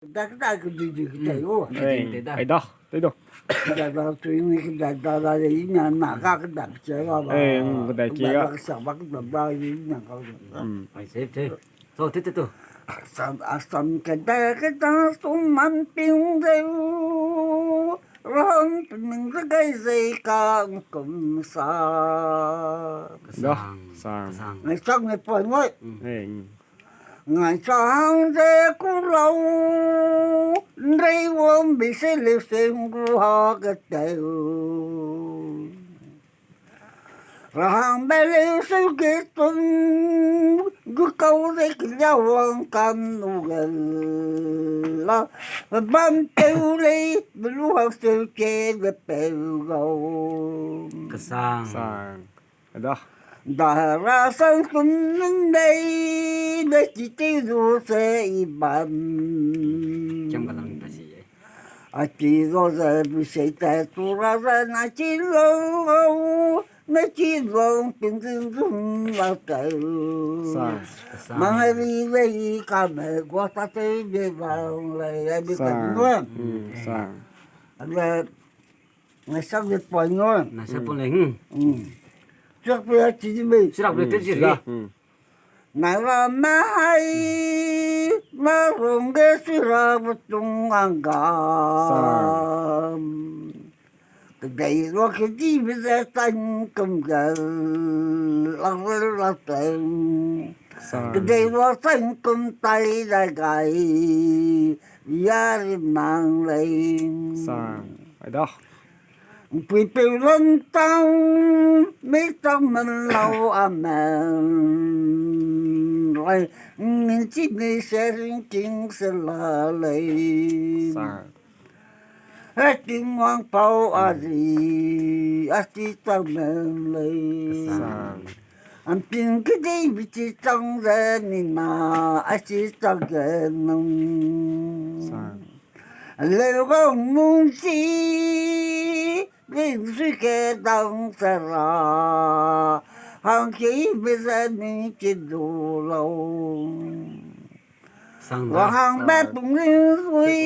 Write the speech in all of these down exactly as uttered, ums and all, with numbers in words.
Dak dak ke di di ke tai o. Ai da, tai da. Dak dak tu ni ke dak dak da de ni na na ka ke dak che ba ba. Eh, mm, ke dak ke ga. Dak sa ba ke dak ba ni na ka. Mm. Ai se te. So te te tu. Asam, asam ke da ke da sum man ping de u. Ram ping de gai ze ka kum sa. Da, sang. Sang. Ngai sang ne poi ngoi. Eh, mm. Ngai chang ze ku lau, ndei wang bi se leu se ngu ha ke teu. Rahang be leu se ke tung, gu kau ze ke lia wang kan nu gel la, bam teu lei, belu ha se ke de peu gau. Kesang. Sang. Da. Da ra sang kun nung dei, de chi tei du se i bam. Kiam ka lang ta si ye. A chi zo ze bi sei ta tu ra ra na chi lo, na chi lo pin zin zun la ta. Sa. Sa. Mang ai ri le i ka me gua ta te de ba le, ai bi ka. Sa. Nua. Mm, sa. Ale Ngai sak de poi ngai. Ngai sak poi le, hmm. Hmm. Sak poi a chi di mei. Sirak le te chi ri. Hmm. Nai ra ma hai, ma rong ge sira bu tung ang ga. Sa. Kedei ro ke di bi ze tan kum ga, lang lang lang tan. Sa. Kedei ro tan kum tai dai gai. Yari nang lei. Sa, ai da. Pui peu lan tang, mei tang man lau amen. Lai, min chi mei se ring king se la lei. Sa. He ting wang pau a ri, a chi tang men lei. Sa. Amping kedei bi chi chang ze ni na, a chi chang ge nung. Sa. Leu gau nung chi, ling sui ke dang sa ra, hang ke be ze ni chi du lau. Sang da. Wahang be pung ling sui,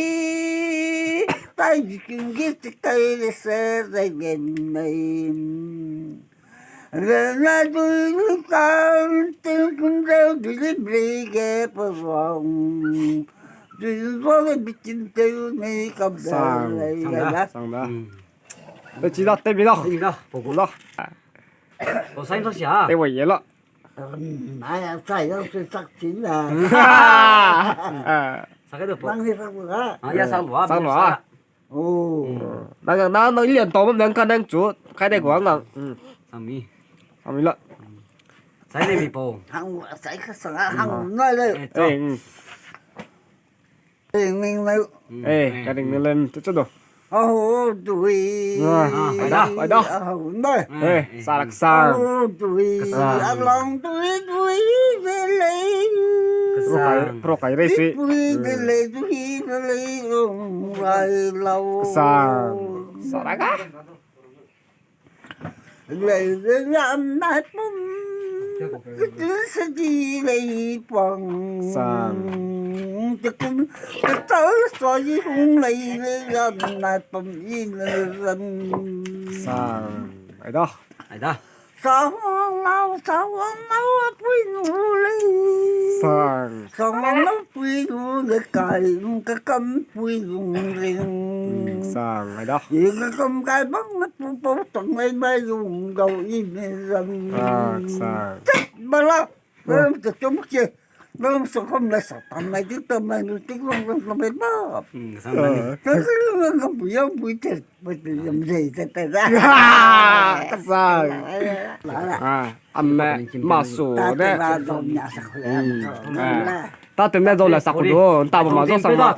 tai bi king ge chi kai le se ze gen mei. Rena dui ni kan, ting kun deu dui li bri ge pe wang. Dui ni wang le bi ting teu ni kam da. Sang, sang da, sang da. Hmm. Te chi da, te mi da. Te mi da. Po gu da. O sai to sia. Te wo ye la. Nai a sai da se sak chin da. Ah. Sa ke de po. Nang ni sak lu da. Ah, ya sak lu a. Sak lu a. Oh. Nang, nang, nang lian tau bam nang ka nang chu, kai dai guang nang. Hmm. Sami. Sami la. Sai ne mi po. Hang, sai ka sang, hang ngai le. Eh, to. Eh, mm. Eh, ning nai. Hmm. Eh, ka ning ne len, tu chu do. Ahu dui. Ah, ai da, ai da. Ahu nai. Eh, eh, sa rak sang. Ahu dui. Ka sang. Alang dui, dui de lei. Ka sang. Pro kai, pro kai re si. Dui de lei, dui de lei, um, rai lau. Ka sang. Sa ra ga. Lei le lam nai pum. Ke tu se di lei pang. Sang. Te kum, ke tau so yi hung lei le lam nai pum yi le lam. Sang. Ai da. Ai da. Sawang lau, sawang lau, a pui nu lei. Sang. Sawang lau pui nu le kai, ka kam pui nu ring. Hmm, sang, ai da. I ka kam kai bang na pu pau tang lai mai yung gau i me ram. Ah, sang. Tet bala. Ram te tum ke. Ram so kam la sa tam lai tik tam lai nu tik long long long ba. Hmm, sang da ni. Ka ka long long kam pui yang pui tet. Bui te yam zei tet tet da. Ka sang. Ah, amme, ma su de. Ta te na zo la sa ku du, ta ba ma zo sa ma.